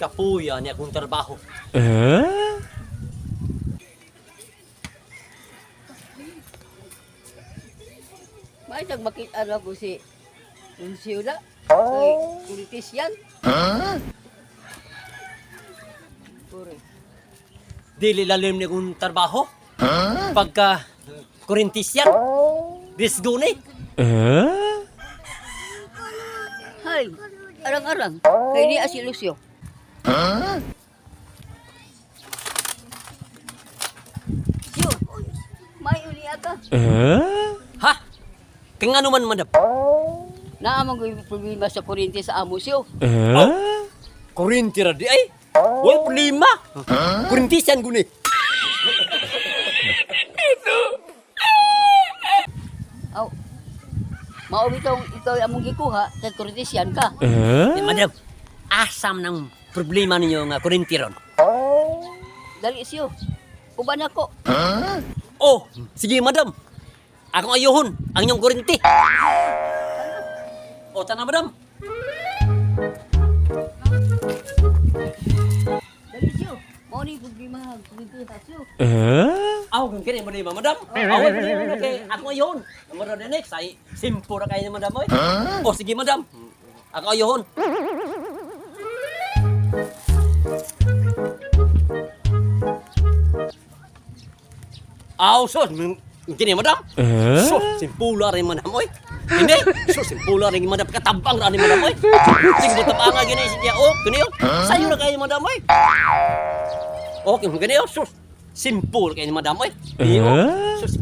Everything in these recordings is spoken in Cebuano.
Kapuya niya akong trabaho. May nagmakita na ko si Lucio na. Kay politician. Puri. Dili lalim niya akong trabaho. Pagka kurintisyan, disgo ni. Hay, arang-arang. Kay niya si Lucio. Lucio, may uli ka. Ha? Kaya nga naman, madam. Naamang ko yung problema sa kuryente sa amo siyo. Oh, kurinti ra di ay. Wala problema. Kurintisyan guni. Aw, mao bitong ikaw among gikuha, kay kuryentesyan ka. Eh, madam, asam ng problema ninyo nga kurinti ron. Dali siyo. Uban ako. Oh, sige madam. Akong ayuhon ang inyong kurinti. O, tana madam. Dali siyo. Mao ni problema ang kuryente sa siyo. Aw, kung kini mo madam. Aw, problema na kay akong ayuhon. Madam din next ay simple ra kayo ni madam oy. Oh, sige madam. Ako ayuhon. Aw, sos, kini madam. So, simpula rin madam oy. Kini, so simpula rin madam katabang ra ni madam oy. Sing tabanga gini siya oh, kini oh. Sayo ra kayo madam oy. Okay, gani oh, sus. Simple kay ni madam oy. Di oh. Sus,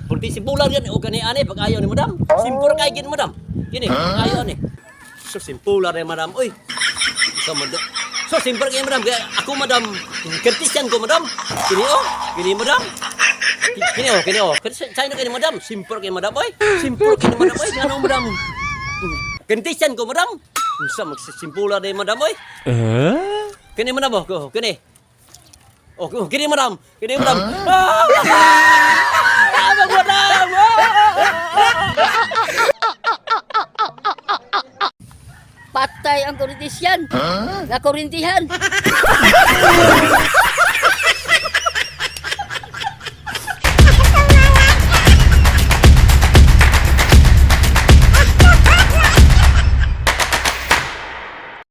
pulti simpula yan o gani ani pag ayaw ni madam. Simple kay gin madam. Kini, ayaw ni. Sus, simpula rin madam oy. Sa madam. So, simple kay madam. Kaya ako madam, kertisan ko madam. Kini oh, kini madam. Kini oh, kini oh. Kini kay ni madam. Simple kay madam oy. Simple kay ni madam oy. Ngano madam? Kertisan ko madam. Unsa magsimpula rin madam oy. Kini madam oh, ko, kini. Oh, kini madam. Kini madam. Ah! Ah, madam. Ah! Patay ang kuryentesyan. Nga kuryentehan.